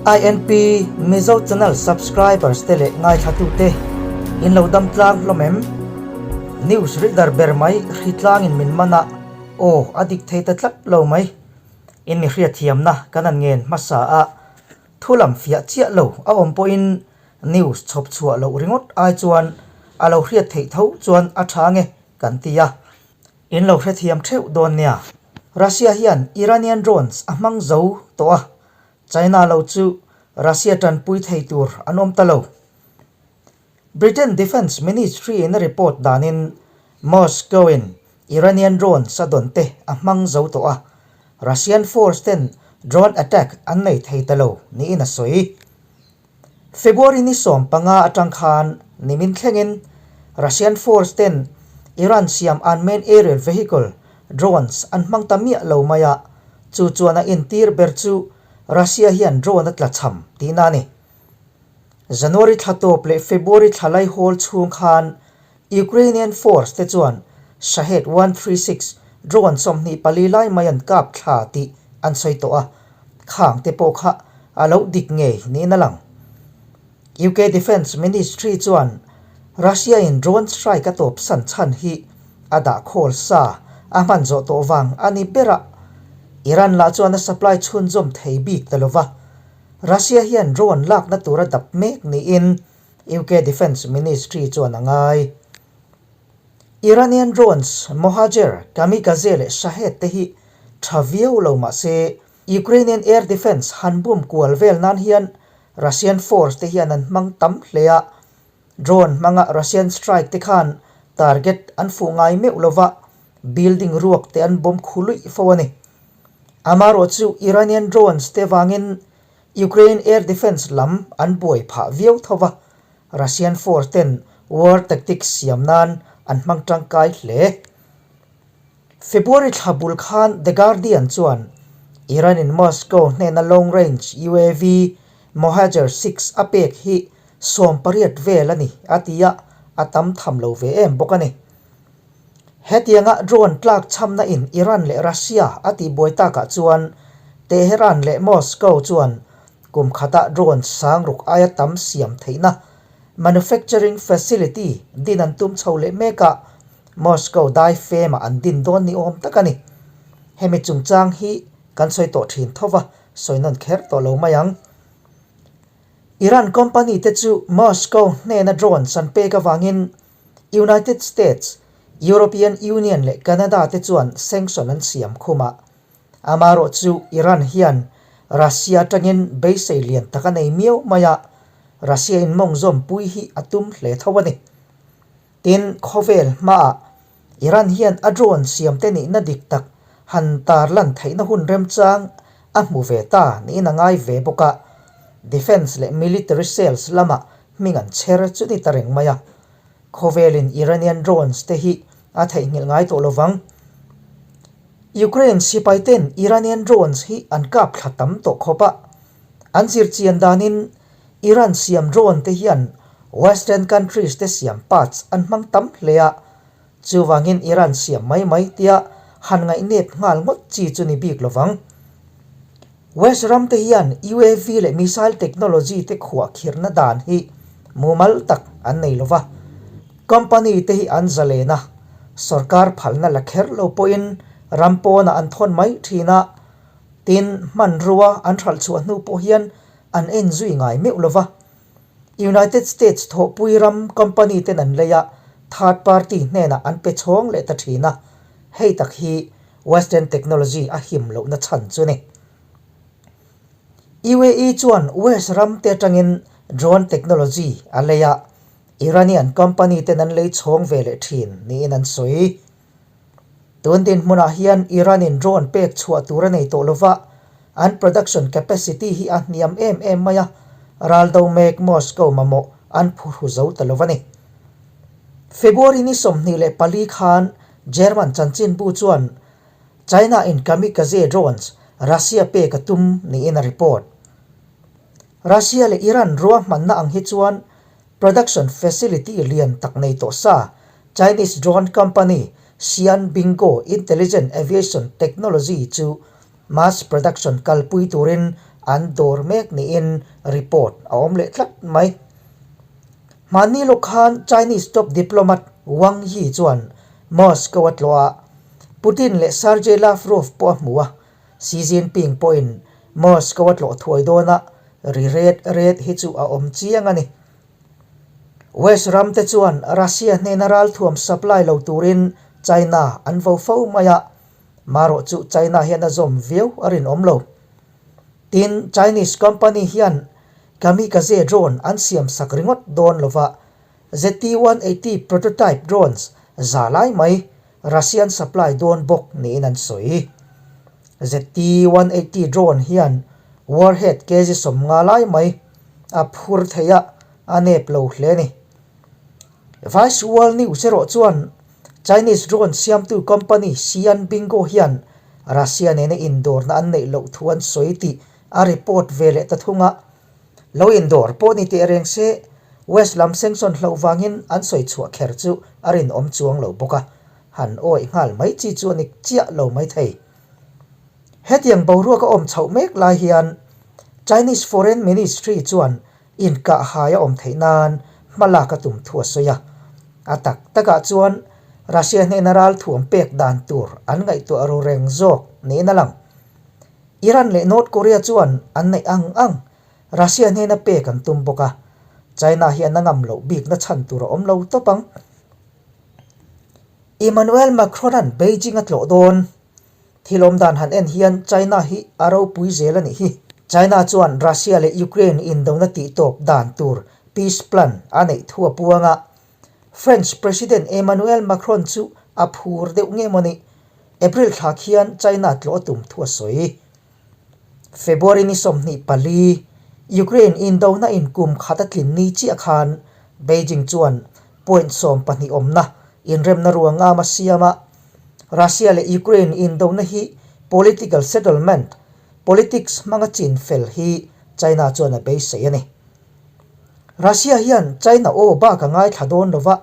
INP Mizo Channel subscribers te leh ngaithlatute in lo dam tlang hlawm em? News reader ber mai hritlangin min man a, aw a dik thei ta tlat lo mai. In mi hriatthiamna kan han ngen hmasa a, thu lam fiah chiah lo a awm pawhin news chhawp chhuah loh ringawt ai chuan a lo hriat theih tho chuan a tha nge kan ti a. In lo hrethiam theuh dawn nia. Russia hian Iranian drones a hmang zo tawh a, China lo chu Russia tanpui thei tur an awm ta lo. Britain Defence Ministry in a report danin Moscow in Iranian drones a dawn te a hmang zo tawh a, Russian force ten drone attack an nei thei ta lo niin a sawi. February ni 15 atang khan nimin thlengin Russian force ten Iran siam unmanned aerial vehicle drones an hmang ta miah lo mai a, chu chuan a intir ber chu Russia hian drone a tlachham tihna a ni. January thla tawp leh February thla laihawl chhung khan Ukrainian force te chuan Shahed 136 drone 24 lai mai an kap thla tih an sawi tawh a, khang te pawh kha a lo dik ngei niin a lang. UK Defence Ministry chuan Russia in drone strike a tawp san chhan hi a dah khawl sa a hman zawh tawh vang a ni ber a, Iran lah chuan a supply chhunzawm thei bik ta lova. Russia hian drone lakna tura dap mek niin UK Defence Ministry chuan a ngai. Iranian drones Mohajer, Kamikaze leh Shahed te hi tha viau lo mah se Ukrainian air defence han bum kual vel nan hian Russian force te hian an hmang tam hle a, drone hmanga Russian strike te khan target an fuh ngai meuh lova building ruak te an bomb khu luih fo a ni. Amaherawhchu Iranian drones te vangin Ukraine air defence lam an buai phah viau tho va, Russian force ten war tactics siam nan an hmang tangkai hle. February thla bul khan The Guardian chuan Iran in Moscow hnena long range UAV Mohajer 6 a pek hi 18 vel a ni a ti a, a tam tham lo ve em bawk a ni. Hetianga drone tlak chhamna in Iran leh Russia a tihbuai takah chuan Tehran leh Moscow chuan kum khatah drone sangruk aia tam siam theihna manufacturing facility din an tum chho leh mek a, Moscow dai femah an din dawn ni awm tak a ni. Hemi chungchang hi kan sawi tawh thin tho va, sawi nawn kher tawh lo mai ang. Iran company te chu Moscow hnena drones an pek avangin United States, European Union leh Canada te chuan sanction an siam khum a. Amaherawh chu Iran hian Russia atangin beisei lian tak a nei miau mai a, Russia in mawng zawmpui hi a tum hle tho a ni. Tin, khawvel hmaah Iran hian a drone siamte nihna dik tak han tarlan theihna hun remchang a hmu ve ta niin a ngai ve bawk a, defence leh military sales lamah hming an chher chu ni ta reng mai a, khawvelin Iranian drones te hi a theihnghilh ngai tawh lovang. Ukraine sipai ten Iranian drones hi an kap thla tam tawh khawp a, an zirchian danin Iran siam drone te hian Western countries te siam parts an hmang tam hle a, chuvangin Iran siam mai mai tia han ngaihnep nghal ngawt chi chu ni bik lovang. West ram te hian UAV leh missile technology te khuah khirhna dan hi mumal tak an nei lova, company te hi an zalen a, sorkar phalna la kher lo pawhin ram pawnah an thawn mai thin a, tin hmanrua an hralh chhuah hnu pawh hian an en zui ngai meuh lova. United States thawhpui ram company ten an lei a, third party hnenah an pe chhawng leh ta thin a, hei tak hi Western technology a him lohna chhan chu ni. UAE chuan West ram te atangin drone technology a lei a, Iranian company ten an lei chhawng ve leh thin niin an sawi. Tun dinhmunah hian Iran in drone pek chhuah tur a nei tawh lova, an production capacity hi a hniam em em mai a, ral do mek Moscow mamawh an phuhru zo ta lo a ni. February ni 24 khan German chanchinbu chuan China in kamikaze drones Russia pek a tum niin a report. Russia leh Iran ruahmanna ang hi chuan production facility lian tak nei tawh sa Chinese drone company Xi'an Bingo Intelligent Aviation Technology chu mass production kalpui turin an dawr mek niin report a awm leh tlat mai. Hmanni lawk khan Chinese top diplomat Wang Yi chuan Moscow a tlawh a, Putin leh Sergei Lavrov pawh a hmu a, Xi Jinping pawhin Moscow a tlawh thuai dawn a, ri ret ret hi chu a awm chiang a ni. West ram te chuan Russia hnena ralthuam supply lo turin China an vo fo mai a, marawh chu China hian a zawm viau a rinawm lo. Tin, Chinese company hian kamikaze drone an siam sak ringawt dawn lova, ZT-180 prototype drones za lai mai Russian supply dawn bawk niin an sawi. ZT-180 drone hian warhead kg 50 lai mai a phur thei a, a nep lo hle a ni. Vice World News erawh chuan Chinese drone siamtu company Xi'an Bingo hian Russia nena indawrna an neih loh thu an sawi tih a report ve leh ta thung a. Lo indawr pawh ni teh reng se, West lam sanction hloh vangin an sawi chhuah kher chu a rinawm chuang lo bawk a, han awih nghal mai chi chu a ni chiah lo mai thei. Hetiang boruak a awm chhoh mek lai hian Chinese Foreign Ministry chuan Inkahhai a awm theih nan hma lak a tum thu a sawi a. A tak takah chuan Russia hnena ralthuam pek dan tur an ngaihtuah ru reng zawk niin a lang. Iran leh North Korea chuan an neih ang ang Russia hnena pek an tum bawk a, China hian a ngam loh bikna chhan tur a awm lo tawp ang. Emmanuel Macron-a'n Beijing a tlawh dawn. Thil awm dan han en hian China hi a ropui zel a nih hi. China chuan Russia leh Ukraine indona tihtawp dan tur peace plan a neih thu a puang a. French President Emmanuel Macron chu a phur deuh nge maw ni? April thla khian China tlawh a tum thu a sawi. February ni 24, Ukraine indona in kum khat a tlin ni chiah khan Beijing chuan point 12 awmna inremna ruangam a siam a. Russia leh Ukraine indona hi political settlement, politics hmanga chin fel hi China chuan a beisei a ni. Russia hian China aw bak a ngaithla dawn lo va,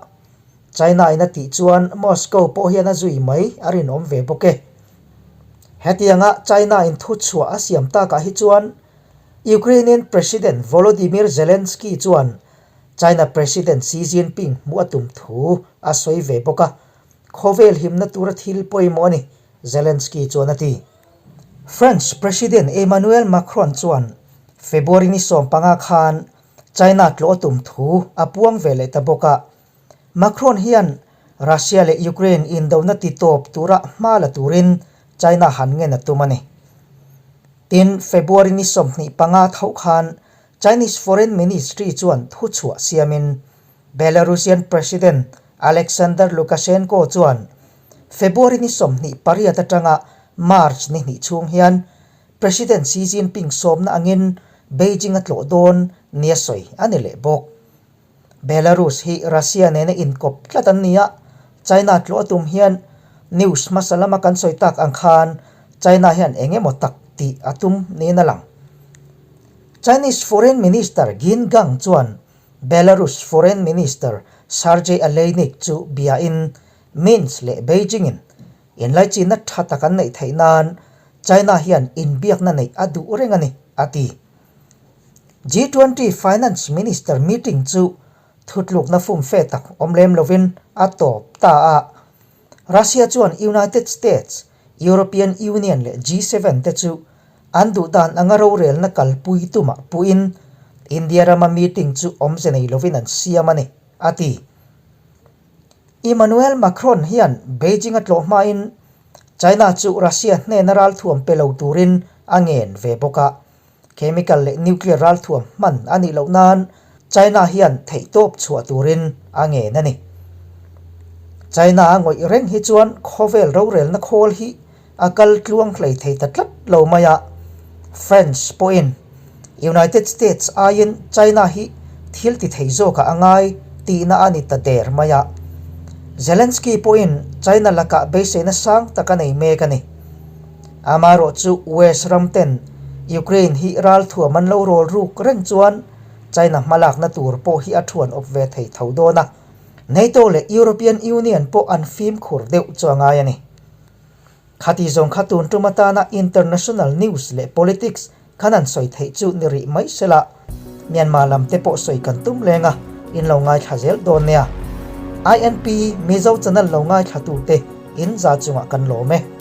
China in a tih chuan Moscow pawh hian a zui mai a rinawm ve bawk e. Hetianga China in thuchhuah a siam takah hi chuan Ukrainian President Volodymyr Zelensky chuan China President Xi Jinping hmuh a tum thu a sawi ve bawk a, Khawvel himna tura thil pawimawh a ni, Zelensky chuan a ti. French President Emmanuel Macron chuan February ni 15 khan China tlawh a tum thu a puang ve leh ta bawk a. Macron hian Russia leh Ukraine indona titawp tura hma la turin China han ngen a tum a ni. Tin, February ni 25 tho khan Chinese Foreign Ministry chuan thuchhuah siamin Belarusian President Alexander Lukashenko chuan February ni 28 atanga March ni hnih chhung hian President Xi Jinping sawmna angin Beijing a tlawh dawn nia sawi a ni leh bawk. Belarus hi Russia nena inkawp tlat an ni a, China tlawh a tum hian news hmasa lama kan sawi tak ang khan China hian eng emaw tak tih a tum niin a lang. Chinese Foreign Minister Qin Gang chuan Belarus Foreign Minister Sergei Aleinik chu biain Minsk leh Beijing-in inlaichinna tha tak an neih theih nan China hian inbiakna neih a duh reng a ni, a ti. G20 Finance Minister meeting chu thutlukna fumfe tak awm lem lovin a tawp ta a. Russia chuan United States, European Union leh G7 te chu an duh dan anga rorelna kalpui tumah puhin India rama meeting chu awmze nei lovin an siam a ni, a ti. Emmanuel Macron hian Beijing a tlawh hmain China chu Russia hnena ralthuam pe lo turin a ngen ve bawk a. Chemical leh nuclear ralthuam hman a nih loh nan China hian theihtawp chhuah turin a ngen a ni. China a ngawih reng hi chuan khawvel rorelna khawl hi a kal tluang hlei thei ta tlat lo mai a. French pawhin United States aiin China hi thil ti thei zawkah a ngai tihna a ni ta der mai a. Zelensky pawhin China lakah beiseina sang tak a nei mek a ni. Amaherawh chu West ram ten Ukraine hi ralthuam an lo rawl ruk reng chuan China hmalakna tur pawh hi a thuan awp ve thei tho dawn a. NATO leh European Union pawh an fimkhur deuh chu a ngai a ni. Khati zawng kha tun tum atana international news leh politics. Khan an sawi theih chu ni rih mai sela, Myanmar lam te pawh sawi kan tum leng a, in lo ngaithla zel dawn nia. INP Mizo channel lo ngaithla tute in za chungah kan lawm e.